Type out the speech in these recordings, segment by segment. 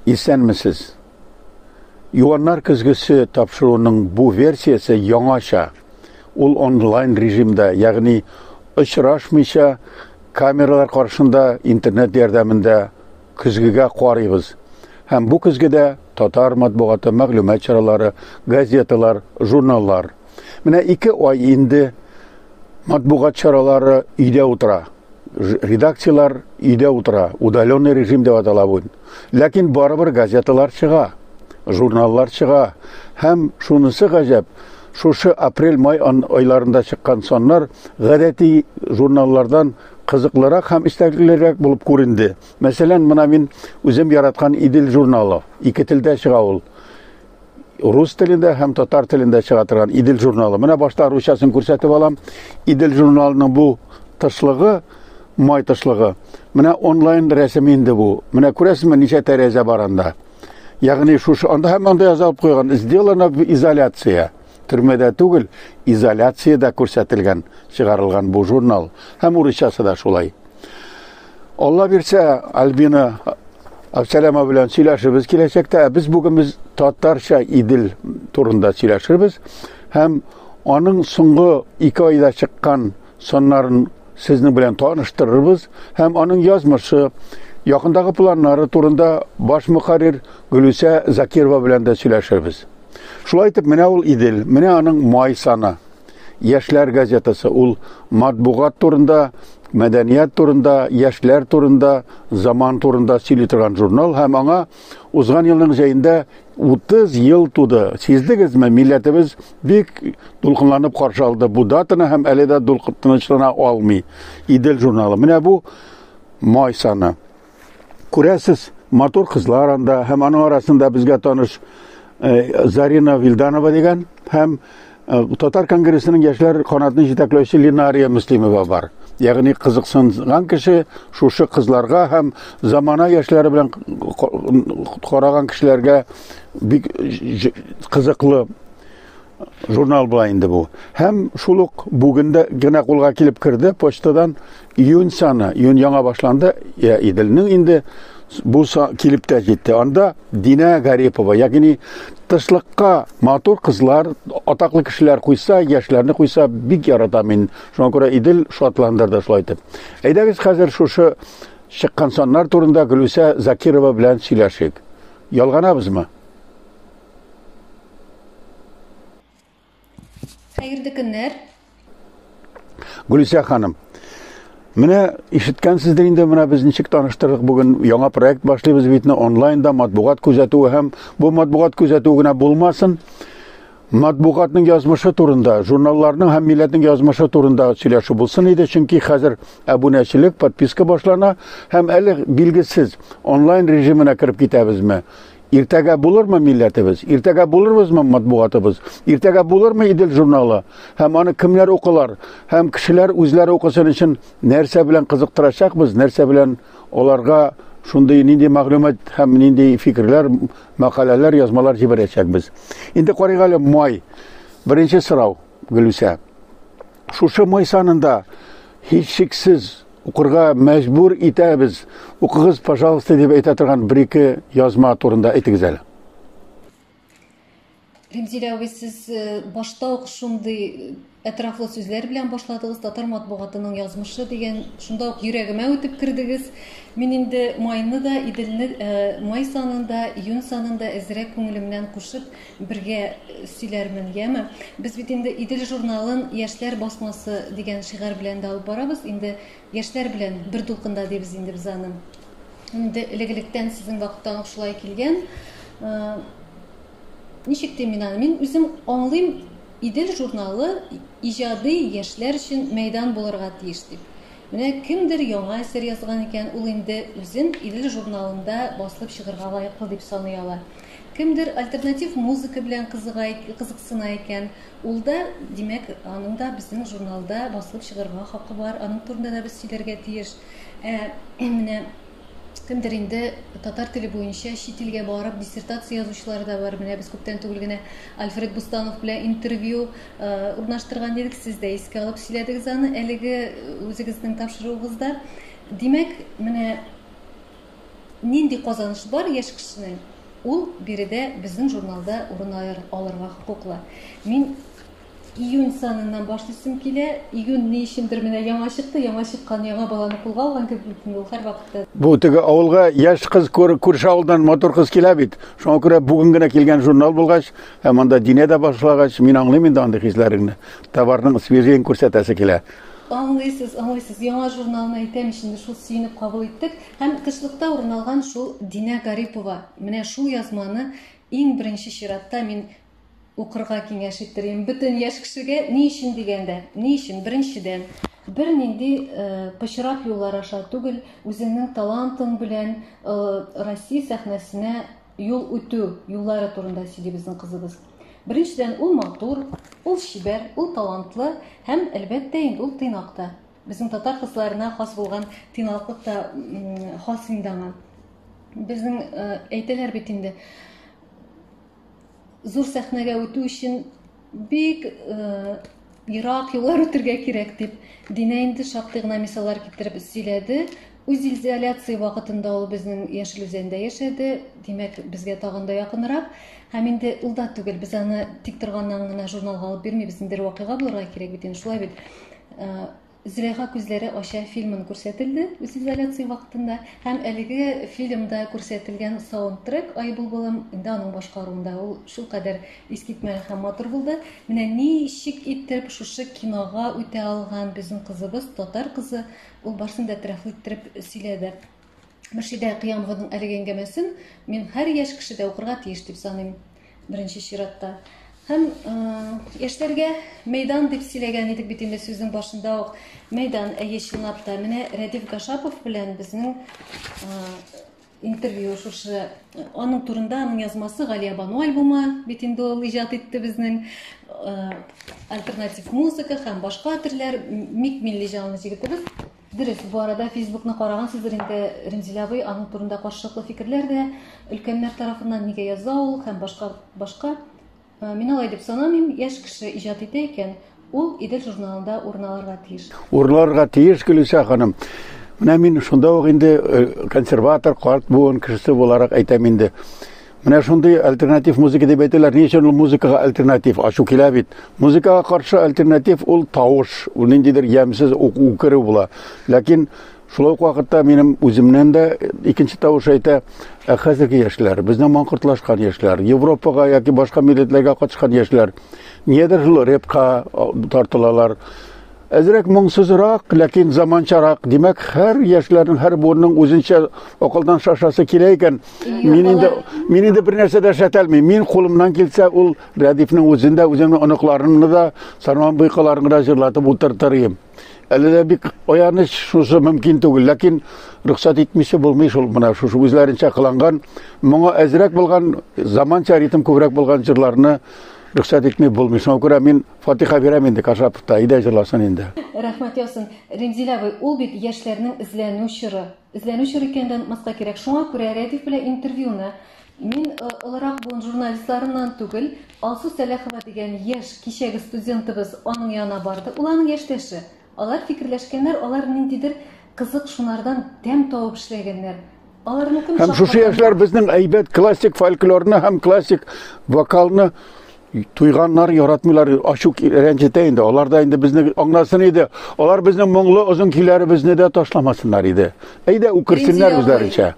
Исәнмесез. Юаннар көзгесе тапшыруының бу версиясе яңача. Ул онлайн режимда, ягъни очрашмыйча, камералар каршында интернет ярдәмендә көзгегә карыйбыз. Һәм бу көзгедә татар матбугаты, мәгълүмат чаралары, газеталар, журналлар. Менә 2 ай инде матбугат чаралары өйдә утыра. Редакцияләр өйдә утыра. Удаленный режим дип атала бу. Ләкин барыбер газеталар чыга, журналлар чыга. Һәм шунысы гаҗәп, шушы апрель-май айларында чыккан саннар гадәти журналлардан кызыклырак һәм эчтәлеклерәк булып күренде. Мәсәлән, менә мин үзем яраткан Идел журналы. Ике телдә чыга ул. Рус телендә һәм татар телендә чыга торган Идел журналы. Менә башта русчасын күрсәтеп алам. Идел журналының бу тышлыгы, май тышлыгы. Менә онлайн рәсем инде бу. Менә күрәсезме, ничә тәрәзә бар анда. Ягъни шушы анда һәм анда язылып куйган, сделано в изоляция. Төрмәдә түгел, изоляциядә күрсәтелгән, чыгарылган бу журнал. Һәм урысчасы да шулай. Алла бирсә, Альбина Абсәләмова белән сөйләшербез киләчәктә. Ә без бүген без татарча Идел турында сөйләшербез. Һәм аның соңгы 2 айда чыккан саннарын сезнең белән таныштырырбыз. Һәм аның язмышы, якындагы планнары турында баш мөхәррир Гөлүсә Закирова белән дә сөйләшербез. Шулай итеп, менә ул Идел, менә аның май саны. Яшьләр газетасы, ул матбугат турында, мәдәният турында, яшьләр турында, заман турында сөйли торган журнал һәм аңа узган елның җәендә 30 ел туды. Сиздегезме, милләтебез бик дулкынланып каршы алды бу датаны һәм әле дә тынычлана алмый. Идел журналы. Менә бу май саны. Күрәсез, матур кызлар анда һәм аның арасында безгә таныш Зарина Вилданова дигән һәм Татар конгрессының яшьләр канатын җитәкләүче Линария Мөслимова бар. Ягъни кызыксынган кеше шушы кызларга һәм замана яшьләре белән караган кешеләргә бик кызыклы журнал була инде бу. Һәм шул ук бүген дә генә кулга килеп керде почтадан июнь саны, июнь яңа башланды, я Иделнең инде бу килеп тә җитте. Анда Динә Гарипова, ягъни тышлыкка матур кызлар, атаклы кешеләр куйса, яшьләрне куйса, бик ярата мин. Шуңа күрә Идел шатландырды шулай итеп. Әйдәгез хәзер шушы чыккан саннар турында Гөлүсә Закирова белән сөйләшик. Ялганабызмы? Хәерле көннәр. Гөлүсә ханым, менә ишеткәнсездер инде, менә без ничек таныштырдык бүген яңа проект башлыйбыз бит, онлайнда матбугат күзәтүе һәм бу матбугат күзәтүе генә булмасын, матбугатның язмышы турында, журналларның һәм милләтнең язмышы турында сөйләшү булсын иде, чөнки хәзер әбүнәчелек, подписка башлана һәм әле билгесез онлайн режимына кереп китәбезме? Иртәгә булырмы милләтебез? Иртәгә булырбызмы матбугатыбыз? Иртәгә булырмы Идел журналы? Һәм аны кемнәр укылар? Һәм кешеләр үзләре укысын өчен нәрсә белән кызыктырачакбыз? Нәрсә белән аларга шундый нинди мәгълүмат һәм нинди фикерләр, мәкаләләр, язмалар җибәрәчәкбез? Инде карыйк әле май. Беренче сорау, Гөлүсә. Шушы май санында һичшиксез укырга мәҗбүр итәбез. Укыгыз, пожалуйста, дип әйтә торган бер-ике язма турында әйтегез әле. Римзилә абый, сез башта ук шундый әтрафлы сүзләр белән башладыгыз, татар матбугатының язмышы дигән, шунда ук йөрәгемә үтеп кердегез. Мин инде майны да, Иделне, май санын да, июнь санын да әзрәк күңелемнән кушып бергә сөйләрмен, яме? Без бит инде Идел журналын яшьләр басмасы дигән шигарь белән дә алып барабыз. Инде яшьләр белән бер дулкында дибез инде без аны. Инде элек-электән сезнең вакыттан ук шулай килгән. Ничек дим мин аны? Мин үзем аңлыйм, Идел журналы иҗади яшьләр өчен мәйдан булырга тиеш дип. Менә кемдер яңа әсәр язган икән, ул инде үзен Идел журналында басылып чыгырга лаеклы дип саный ала. Кемдер альтернатив музыка белән кызыга, кызыксына икән, ул да, димәк, аның да безнең журналда басылып чыгарга хакы бар, аның турында да без сөйләргә тиеш. Ә менә кемдер инде татар теле буенча чит илгә барып диссертация язучылар да бар. Менә без күптән түгел генә Альфред Бустанов белән интервью урнаштырган идек, сез дә искә алып сөйләдегез аны әлеге үзегезнең тапшыруыгызда. Димәк, менә Нинди казаныш бар яшь кешенең, ул биредә безнең журналда урын алырга хокуклы. Мин июнь саныннан башлыйсым килә. Июнь ни өчендер менә яңа чыкты, яңа чыккан яңа баланы кулга алган кебек бит инде ул һәрвакытта. Бу теге авылга яшь кыз күрше авылдан матур кыз килә бит. Шуңа күрә бүген генә килгән журнал булгач, һәм анда Динә дә башлагач, мин аңлыйм инде андый хисләреңне. Товарның свежиен күрсәтәсе килә. Аңлыйсыз, аңлыйсыз. Яңа журналны әйтәм ич инде, шул сөенеп кабул иттек. Һәм тышлыкта урын алган шул Динә Гарипова. Менә шул язманы иң беренче чиратта мин укырга киңәш иттерим бөтен яшь кешегә. Ни өчен дигәндә, ни өчен? Беренчедән, бернинди пычрак юллар аша түгел, үзеңнең талантың белән Россия сәхнәсенә юл үтү юллары турында сөйли безнең кызыбыз. Беренчедән, ул матур, ул чибәр, ул талантлы һәм, әлбәттә инде, ул тыйнак та. Безнең татар кызларына хас булган тыйнаклык та хас инде аңа. Безнең әйтәләр бит инде, зур сәхнәгә үтү өчен бик ерак юллар үтергә кирәк дип. Динә инде шактый гына мисаллар китереп сөйләде. Үзизоляция вакытында ул безнең Яшел Үзәндә яшәде, димәк, безгә тагын да якынрак. Һәм инде ул да түгел, без аны тик торганнан гына журналга алып бирмибез, ниндидер вакыйга булырга кирәк бит инде, шулай бит. Зөләйха күзләре ача фильмын күрсәтелде үзизоляция вакытында һәм әлеге фильмда күрсәтелгән саундтрек Ай былбылым инде аның башкаруында ул шулкадәр искитмәле һәм матур булды. Менә ничек иттереп шушы кинога үтә алган безнең кызыбыз, татар кызы, ул барсын да тәрафлы иттереп сөйләде. Мөршидә Кыямованың әлеге әңгәмәсен мин һәр яшь кеше дә укырга тиеш дип саныйм, беренче чиратта. Һәм яшьләргә мәйдан дип сөйләгән идек бит инде сүзнең башында ук. Мәйдан, әйе, чынлап та. Менә Рәдиф Гашапов белән безнең интервью шушы аның турында, аның язмасы Галия Бану альбомы бит инде ул иҗат итте безнең альтернатив музыка һәм башка төрләр, мик милли җанлы җегетебез. Дөрес, бу арада Фейсбукны карагансыздыр инде, Римзил абый, аның турында каршылыклы фикерләр дә өлкәннәр тарафыннан нигә яза ул һәм башка башка. Мин алай дип санамыйм, яшь кеше иҗат итә икән, ул Идел журналында урын алырга тиеш. Урын алырга тиеш, Гөлүсә ханым. Менә мин шунда ук инде консерватор, карт буын кешесе буларак әйтәм инде. Менә шундый альтернатив музыка дип әйтәләр. Ни өчен ул музыкага альтернатив? Ачу килә бит. Музыкага каршы альтернатив ул тавыш, ул ниндидер ямьсез үкерү була. Ләкин шул ук вакытта минем үземнән дә икенче тавыш әйтә, ә хәзерге яшьләр, безнең маңкортлашкан яшьләр, Европага яки башка милләтләргә качкан яшьләр, ниядер шул рэпка тартылалар. Әзрәк моңсызрак, ләкин заманчарак. Димәк, һәр яшьләрнең, һәр буынның үзенчә акылдан шашасы килә икән. Мин инде бер нәрсә дә эшләтә алмыйм. Мин кулымнан килсә, ул Рәдифнең үзен дә, үземнең оныкларымны да, Сарман буйкаларын гына җырлатып утыртыр идем. Әле дә бик аяныч, шусы мөмкин түгел, ләкин рөхсәт итмичә булмый шул менә шушы үзләренчә кыланган, моңа әзрәк булган, заманча ритм күбрәк булган җырларны рөхсәт итми булмый. Шуңа күрә мин фатиха бирәм инде Кашаповта, әйдә җырласын инде. Рәхмәт яусын. Римзил абый, ул бит яшьләрнең эзләнү чоры. Эзләнү чоры икәнен дә онытмаска кирәк. Шуңа күрә Рәдиф белән интервьюны мин олырак буын журналистларыннан түгел, Алсу Сәләхова дигән яшь, кичәге студентыбыз аның янына барды. Ул аның яшьтәше. Алар фикерләшкәннәр, алар ниндидер кызык шунардан тәм табып эшләгәннәр. Аларныкын Һәм шушы яшьләр безнең әйбәт классик фольклорны һәм классик вокалны туйганнар, яратмыйлар, ачу рәнҗетә инде. Алар да инде безне аңласын иде. Алар безнең моңлы озын көйләребезне дә ташламасыннар иде. Әйдә үкерсеннәр үзләренчә.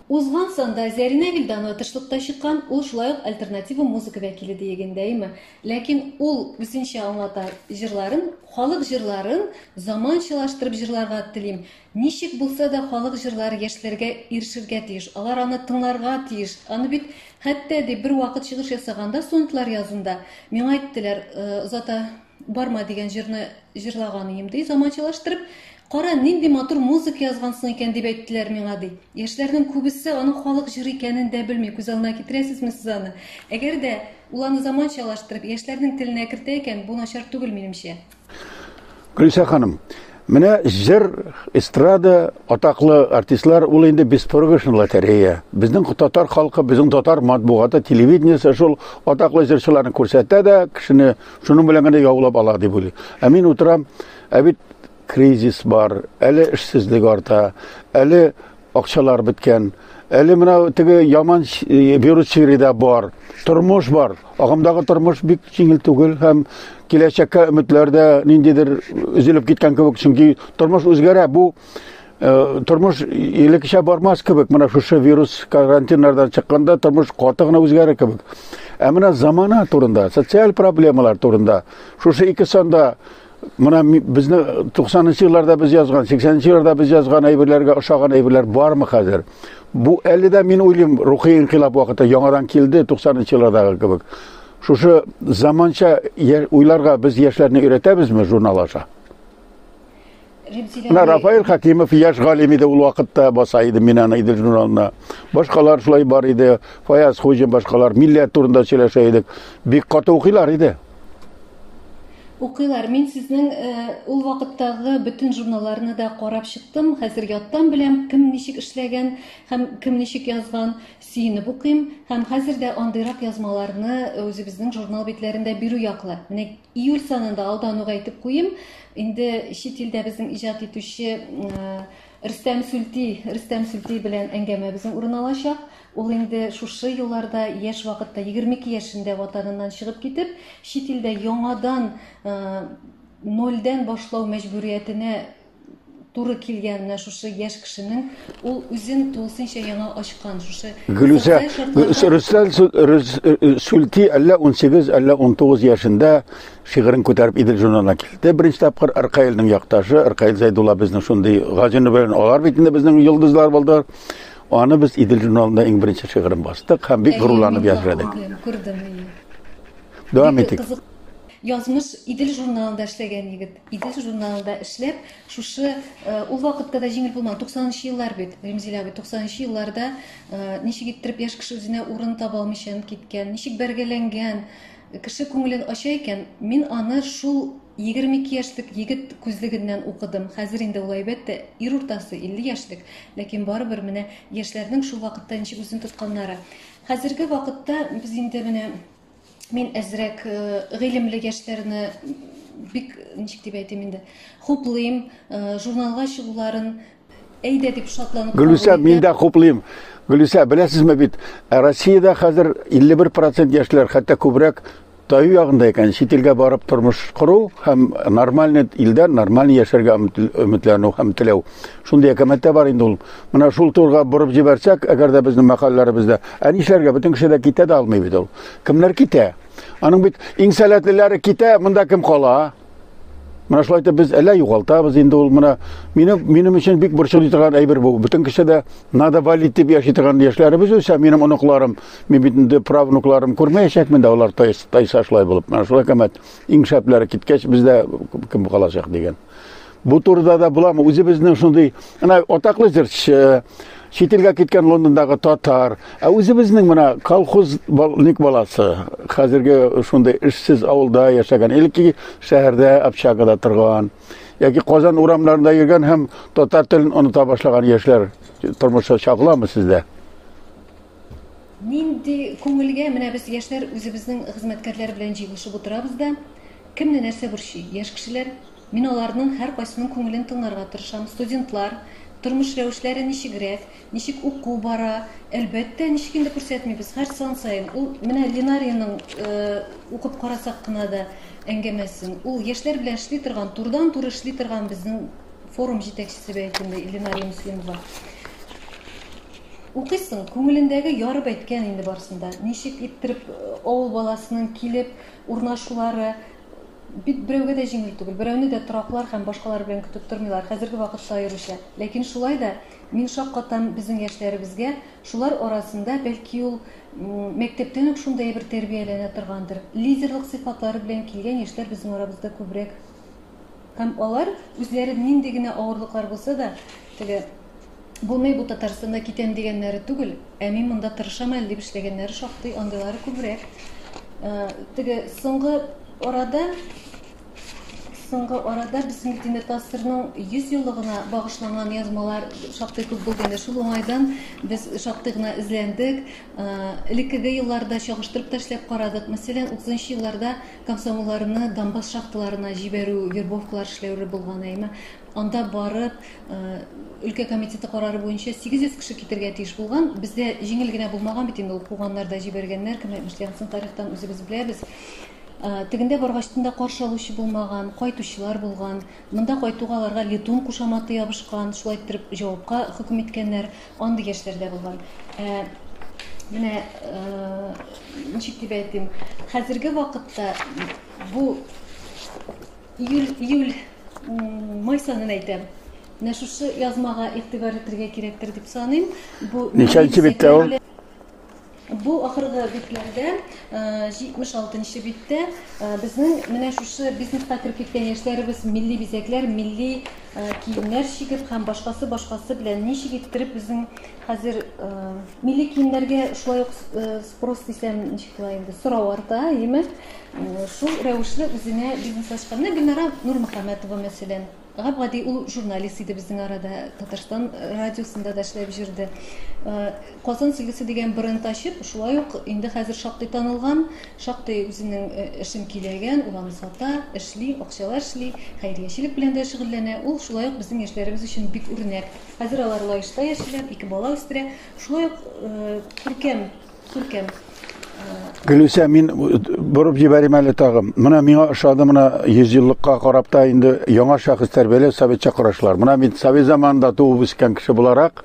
Узган санда Зәринә Вилданова тышлыкта чыккан, ул шулай ук альтернатива музыка вәкиле диегендәйме. Ләкин ул үзенчә аңлата җырларын, халык җырларын заманчалаштырып җырларга телим. Ничек булса да халык җырлары яшьләргә ирешергә тиеш, алар аны тыңларга тиеш. Аны бит хәтта ди бер вакыт чыгыш ясаганда сонетлар язында миңа әйттеләр, озата барма дигән җырны җырлаган ием ди, заманчалаштырып. Кара, нинди матур музыка язгансың икән дип әйттеләр миңа ди. Яшьләрнең күбесе аның халык җыры икәнен дә белми, күз алдына китерәсезме сез аны? Әгәр дә ул аны заманчалаштырып, яшьләрнең теленә кертә икән, бу начар түгел минемчә. Гөлүсә ханым, менә җыр, эстрада, атаклы артистлар, ул инде беспроигрышный лотерея. Безнең татар халкы, безнең татар матбугаты, телевидениесе шул атаклы җырчыларны күрсәтә дә, кешене шуның белән генә яулап ала дип уйлый. Ә мин утырам, ә бит кризис бар, әле эшсезлек арта, әле Акчалар беткән. Әле менә теге яман э, вирус чире дә бар. Тормыш бар. Агымдагы тормыш бик җиңел түгел һәм киләчәккә өметләр дә ниндидер өзелеп киткән кебек, чөнки тормыш үзгәрә. Бу э, тормыш элеккечә бармас кебек. Менә шушы вирус карантиннардан чыкканда тормыш каты гына үзгәрер кебек. Ә менә замана турында, социаль проблемалар турында шушы ике санда Менә безне 90-нчы елларда без язган, 80-нче елларда без язган әйберләргә ошаган әйберләр бармы хәзер? Бу әле дә мин уйлыйм, рухи инкыйлаб вакыты яңадан килде 90-нчы еллардагы кебек. Шушы заманча уйларга без яшьләрне өйрәтәбезме журнал аша? Менә Рафаэль Хакимов яшь галим иде ул вакытта баса иде мин аны Идел журналына. Башкалар шулай бар иде. Фаяз Хуҗин башкалар милләт турында сөйләшә идек. Бик каты укыйлар иде. Укыйлар. Мин сезнең э, ул вакыттагы бөтен журналларны да карап чыктым. Хәзер яттан беләм, кем ничек эшләгән һәм кем ничек язган. Сөенеп укыйм. Һәм хәзер дә андыйрак язмаларны үзебезнең журнал битләрендә бирү яклы. Менә июль санында алдан ук әйтеп куйым. Инде чит илдә безнең иҗат итүче э, Рөстәм Сүлти, Рөстәм Сүлти белән әңгәмә безнең урын алачак. Ул инде шушы елларда, яшь вакытта, 22 яшендә ватаныннан чыгып китеп, чит илдә яңадан нольдән башлау мәҗбүриятенә туры килгән менә шушы яшь кешенең ул үзен тулысынча яңа ачкан шушы Гөлүсә Рөстәм Сүлти әллә 18, әллә 19 яшендә шигырен күтәреп Идел журналына килде. Беренче тапкыр Ркаилнең якташы, Ркаил Зәйдулла безнең шундый Газины белән алар бит инде безнең йолдызлар булды. Аны без Идел журналында иң беренче шигырен бастык һәм бик горурланып языр идек. Күрдем. Дәвам итик. Язмыш Идел журналында эшләгән егет. Идел журналында эшләп, шушы э, ул вакытта да җиңел булмаган, 90 еллар бит, Римзил абый, 90 елларда э, ничек иттереп яшь кеше үзенә урын таба алмыйча киткән, ничек бәргәләнгән, кеше күңелен ача икән, мин аны шул 22 яшьлек егет күзлегеннән укыдым. Хәзер инде ул әлбәттә ир уртасы, 50 яшьлек, ләкин барыбер менә яшьләрнең шул вакытта ничек үзен тотканнары. Хәзерге вакытта без инде менә мин әзрәк э, гыйлемле яшьләрне бик ничек дип әйтим инде, хуплыйм, э, журналга чыгуларын әйдә дип шатланып Гөлүсә, мин дә хуплыйм. Гөлүсә, беләсезме бит, Россиядә хәзер 51% яшьләр, хәтта күбрәк таю ягында икән, чит илгә барып тормыш кору һәм нормальный илдә нормальный яшәргә өметләнү һәм теләү. Шундый әкәмәт тә бар инде ул. Менә шул турга борып җибәрсәк, әгәр дә безнең мәхәлләребездә, ә нишләргә, бөтен кеше дә китә дә алмый бит ул. Кемнәр китә? Аның бит иң сәләтлеләре китә, монда кем кала? Менә шулай итеп без әллә югалтабыз инде ул менә минем минем өчен бик борчылый торган әйбер бу. Бөтен кеше дә надо валить дип яши торган яшьләребез үсә, минем оныкларым, мин бит инде правнукларым күрмәячәкмен дә алар тайса шулай булып. Менә шулай кәмәт иң шәпләре киткәч бездә кем калачак дигән. Бу турыда да буламы? Үзебезнең шундый, менә атаклы җырчы, чит илгә киткән Лондондагы татар, ә үзебезнең менә колхозник баласы, хәзерге шундый эшсез авылда яшәгән, элекке шәһәрдә общагада торган, яки Казан урамнарында йөргән һәм татар телен оныта башлаган яшьләр тормышы чагыламы сездә? Нинди күңелгә менә без яшьләр үзебезнең хезмәткәрләр белән җыелышып утырабыз да, кемне нәрсә борчый? Яшь кешеләр Мин аларның һәркайсының күңелен тыңларга тырышам. Студентлар, тормыш рәвешләре ничегрәк, ничек уку бара, әлбәттә, ничек инде күрсәтмибез, һәр сан саен. Ул менә Ленариның укып карасак кына да әңгәмәсен. Ул яшьләр белән эшли торган, турыдан-туры эшли торган безнең форум җитәкчесе бит инде Ленария Мөслимова. Укыйсың, күңелендәге ярып әйткән инде барысын да. Ничек иттереп авыл баласының килеп урнашулары, Бит берәүгә дә җиңел түгел. Берәүне дә тораклар һәм башкалар белән көтеп тормыйлар, хәзерге вакытта аеруча. Ләкин шулай да мин шаккатам безнең яшьләребезгә, шулар арасында, бәлки ул мәктәптән үк шундый әйбер тәрбияләнә торгандыр, лидерлык сыйфатлары белән килгән яшьләр безнең арабызда күбрәк. Һәм алар үзләре нинди генә авырлыклар булса да, теге булмый бу Татарстанда китәм дигәннәре түгел, ә мин монда тырышам әле дип эшләгәннәре шактый, андыйлары күбрәк. Теге соңгы арада Соңгы арада безнең бит инде ТАССРның 100 еллыгына багышланган язмалар шактый күп булды инде. Шул уңайдан без шактый гына эзләндек. Элеккеге елларда чагыштырып та эшләп карадык. Мәсәлән, 30 нчы елларда комсомолларны Донбасс шахталарына җибәрү, вербовкалар эшләү булган, әйме. Анда барып, өлкә комитеты карары буенча 800 кеше китергә тиеш булган. Бездә җиңел генә булмаган бит инде ул, куганнар да җибәргәннәр, кем әйтмешли, анысын тарихтан үзебез беләбез. Тегендә баргачтын да каршы алучы булмаган, кайтучылар булган. Монда кайтуга аларга летун кушаматы ябышкан, шулай иттереп җавапка хөкем иткәннәр. Андый яшьләр дә булган. Ә менә ничек дип әйтим, хәзерге вакытта бу июль, июль, май санын әйтәм. Менә шушы язмага игътибар итергә кирәктер дип саныйм. Бу ничәнче биттә ул? Бу ахыргы битләрдә, 76 нчы биттә безнең менә шушы бизнеска кереп киткән яшьләребез милли бизәкләр, милли киемнәр чигеп һәм башкасы башкасы белән ничек иттереп безнең хәзер милли киемнәргә шулай ук спрос дисәм, ничек була инде, сорау арта, әйеме? Шул рәвешле үзенә бизнес ачкан. Менә Гөлнара Нурмөхәммәтова, мәсәлән. Гап-гади ул журналист иде безнең арада, Татарстан радиосында да эшләп җөрде. Казан сөлгесе дигән бренд ачып, шулай ук инде хәзер шактый танылган, шактый үзенең эшен көйләгән, ул аны сата, эшли, акчалар эшли, хәйриячелек белән дә шөгыльләнә. Ул шулай ук безнең яшьләребез өчен бик үрнәк. Хәзер алар Лаешта яшиләр, ике бала үстерә. Шулай ук күркәм Күркәм. Гөлүсә, мин борып җибәрим әле тагы. Менә миңа ошады, менә 100 еллыкка карап та инде яңа шәхес тәрбияләү советча карашлар. Менә мин совет заманында туып үскән кеше буларак,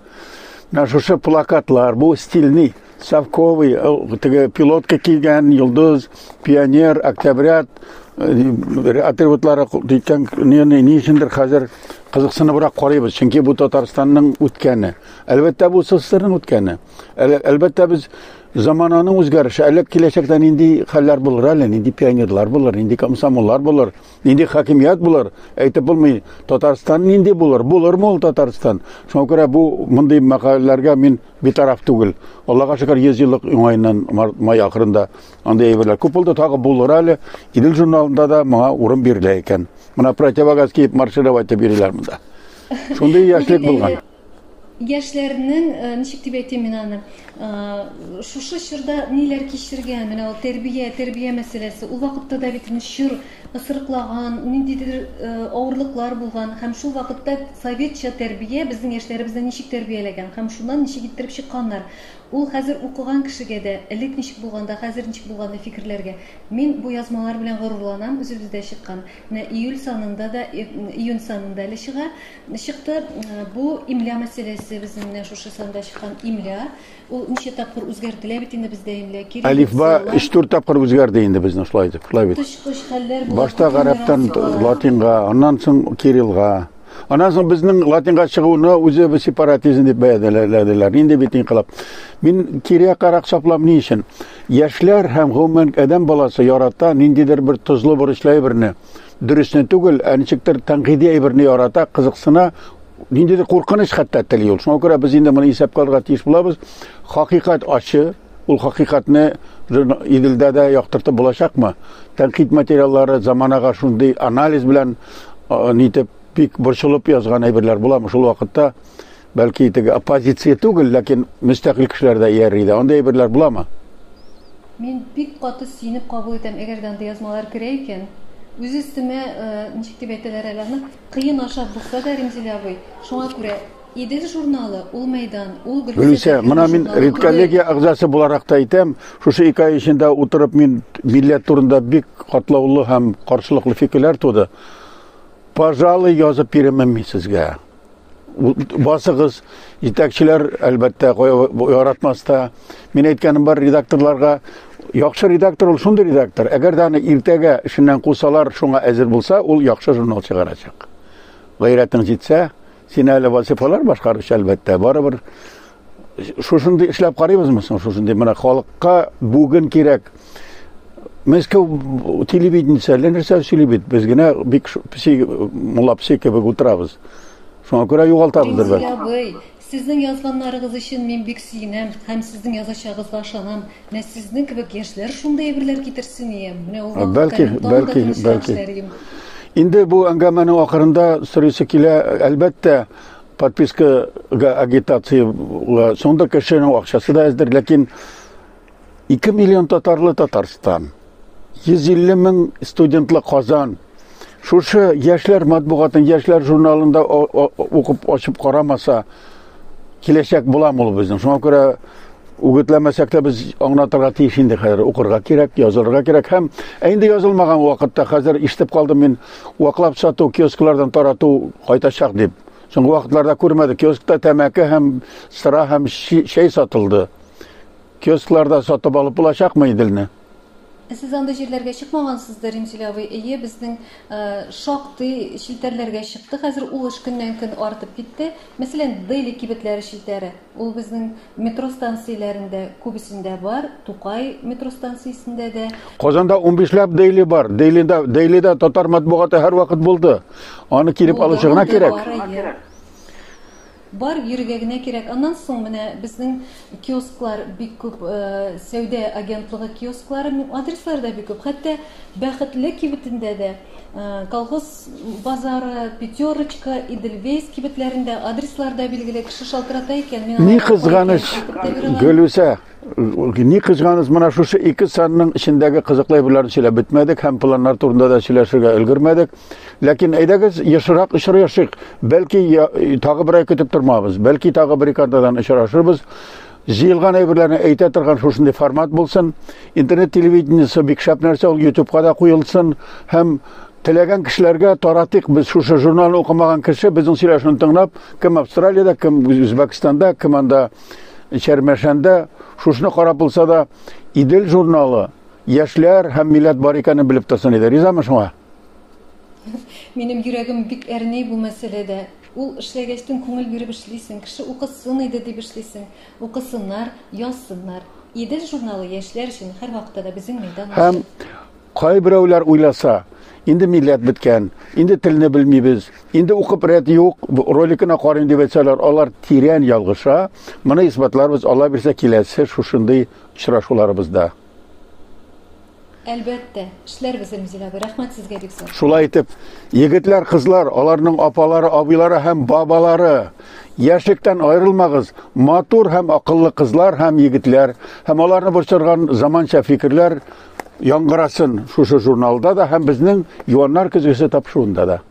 менә шушы плакатлар, бу стильный, совковый, теге пилотка кигән, йолдыз, пионер, октябрят атрибутлары диткән ни, ни өчендер хәзер кызыксыныбрак карыйбыз, чөнки бу Татарстанның үткәне. Әлбәттә, бу СССРның үткәне. Әлбәттә, без замананың үзгәреше, әле киләчәктә нинди хәлләр булыр әле, нинди пионерлар булыр, нинди комсомоллар булыр, нинди хакимият булыр, әйтеп булмый. Татарстан нинди булыр, булырмы ул Татарстан? Шуңа күрә бу мондый мәкаләләргә мин битараф түгел. Аллага шөкер, 100 еллык уңаеннан май ахырында андый әйберләр күп булды, тагы булыр әле. Идел журналында да моңа урын бирелә икән. Менә противогаз киеп маршировать итеп йөриләр монда. Шундый яшьлек булган. Яшьләрнең, ничек дип әйтим мин аны, шушы чорда ниләр кичергән, менә ул тәрбия, тәрбия мәсьәләсе, ул вакытта да бит инде чор кысрыклаган, ниндидер авырлыклар булган, һәм шул вакытта советча тәрбия безнең яшьләребезне ничек тәрбияләгән һәм шуннан ничек иттереп чыкканнар. Ул хәзер укыган кешегә дә, элек ничек булган да, хәзер ничек булган да фикерләргә. Мин бу язмалар белән горурланам, үзебездә чыккан. Менә июль санында да, июнь санында әле чыга. Чыкты. Бу имля мәсьәләсе безнең менә шушы санда чыккан имля. Ул ничә тапкыр үзгәртелә бит инде бездә имля. Әлифба 3-4 тапкыр үзгәрде инде безнең шулай итеп, шулай бит. Коточкыч хәлләр була. Башта гарәптән латинга, аннан соң кириллга. Аннан соң безнең латинга чыгуны үзе бер сепаратизм дип бәяләделәр. Нинди бит инкыйлаб. Мин кире яккарак саплам ни өчен? Яшьләр һәм гомумән адәм баласы ярата ниндидер бер тозлы борычлы әйберне. Дөресне түгел, ә ничектер тәнкыйди әйберне ярата, кызыксына, ниндидер куркыныч хәтта тели ул. Шуңа күрә без инде моны исәпкә алырга тиеш булабыз. Хакыйкать ачы, ул хакыйкатьне Иделдә дә яктыртып булачакмы? Тәнкыйть материаллары заманага шундый анализ белән нитеп бик борчылып язган әйберләр буламы? Шул вакытта бәлки теге оппозиция түгел, ләкин мөстәкыйль кешеләр дә иярер иде. Андый әйберләр буламы? Мин бик каты сөенеп кабул итәм, әгәр дә андый язмалар керә икән. Үз өстемә, ничек дип әйтәләр әле аны, кыен ашап булса да, Римзил абый, шуңа күрә Идел журналы, ул мәйдан, ул Гөлүсә, Гөлүсә, менә мин редколлегия әгъзасы буларак та әйтәм, шушы ике ай эчендә утырып мин милләт турында бик катлаулы һәм каршылыклы фикерләр туды. Пожалуй, язып бирермен мин сезгә. Басыгыз, җитәкчеләр, әлбәттә, яратмас та. Мин әйткәнем бар редакторларга, яхшы редактор ул шундый редактор, әгәр дә аны иртәгә эшеннән кусалар, шуңа әзер булса, ул яхшы журнал чыгарачак. Гайрәтең җитсә, син әле вазифалар башкаручы, әлбәттә, барыбер шушындый эшләп карыйбызмы соң, шушындый менә халыкка бүген кирәк. Мәскәү телевидениесе әллә нәрсә сөйли бит, без генә бик песи, мулла песи кебек утырабыз. Шуңа күрә югалтабыздыр бәлки. Абый, сезнең язганнарыгыз өчен мин бик сөенәм һәм сезнең язачагызга ышанам. Менә сезнең кебек яшьләр шундый әйберләр китерсен ием. Менә ул вакытта бәлки, бәлки, бәлки. Инде бу әңгәмәнең ахырында сорыйсы килә, әлбәттә, подпискага агитация соңда кешенең акчасы да әздер, ләкин 2 миллион татарлы Татарстан, 150 мең студентлы Казан, шушы яшьләр матбугатын, яшьләр журналында укып ачып карамаса, киләчәк буламы ул безнең? Шуңа күрә үгетләмәсәк тә без аңлатырга тиеш инде хәзер. Укырга кирәк, язылырга кирәк. Һәм ә инде язылмаган вакытта хәзер ишетеп калдым мин, ваклап сату, киосклардан тарату кайтачак дип. Соңгы вакытларда күрмәдек, киоскта тәмәке һәм сыра һәм чәй сатылды. Киоскларда сатып алып булачакмы Иделне? Сез андый җирләргә чыкмагансыздыр, Римзил абый. Әйе, безнең шактый челтәрләргә чыкты хәзер, ул эш көннән-көн артып китте. Мәсәлән, Дели кибетләре челтәре. Ул безнең метро станцияләрендә күбесендә бар, Тукай метро станциясендә дә. Казанда унбишләп Дели бар. Делида, Делида татар матбугаты һәрвакыт булды. Аны килеп алучы гына кирәк. Бар, әйе. Бар, йөрергә генә кирәк. Аннан соң менә безнең киосклар бик күп, сәүдә агентлыгы киосклары, адреслары да бик күп. Хәтта Бәхетле кибетендә дә, Колхоз базары, Пятерочка, Эдельвейс кибетләрендә адреслар да билгеле. Кеше шалтырата икән, мин Ни кызганыч, Гөлүсә, ни кызганыч, менә шушы ике санның эчендәге кызыклы әйберләрне сөйләп бетмәдек һәм планнар турында да сөйләшергә өлгермәдек. Ләкин әйдәгез, ешрак очрашыйк. Бәлки тагы бер ай көтеп тормабыз. Бәлки тагы бер ике атнадан очрашырбыз. Җыелган әйберләрне әйтә торган шушындый формат булсын. Интернет телевидениесе бик шәп нәрсә, ул YouTube'ка да куелсын һәм теләгән кешеләргә таратыйк. Без шушы журналны укымаган кеше безнең сөйләшүне тыңлап, кем Австралиядә, кем Үзбәкстанда, кем анда Чәрмәшәндә, шушыны карап булса да, Идел журналы, яшьләр һәм милләт бар икәнен белеп торсын иде. Ризамы шуңа? Минем йөрәгем бик әрни бу мәсьәләдә. Ул эшләгәчтен күңел биреп эшлисең, кеше укысын иде дип эшлисең. Укысыннар, язсыннар. Идел журналы яшьләр өчен һәрвакытта да безнең мәйдан Һәм кайберәүләр уйласа, инде милләт беткән, инде телне белмибез, инде укып рәт юк, роликына карыйм дип әйтсәләр, алар тирән ялгыша. Моны исбатларбыз, Алла бирсә, киләсе шушындый очрашуларыбызда. Әлбәттә, эшләрбез, Рәмзил абый. Рәхмәт сезгә бик зур. Шулай итеп, егетләр, кызлар, аларның апалары, абыйлары һәм бабалары, яшьлектән аерылмагыз. Матур һәм акыллы кызлар һәм егетләр һәм аларны борчырган заманча фикерләр яңгырасын шушы журналда да һәм безнең Юаннар көзгесе тапшыруында да.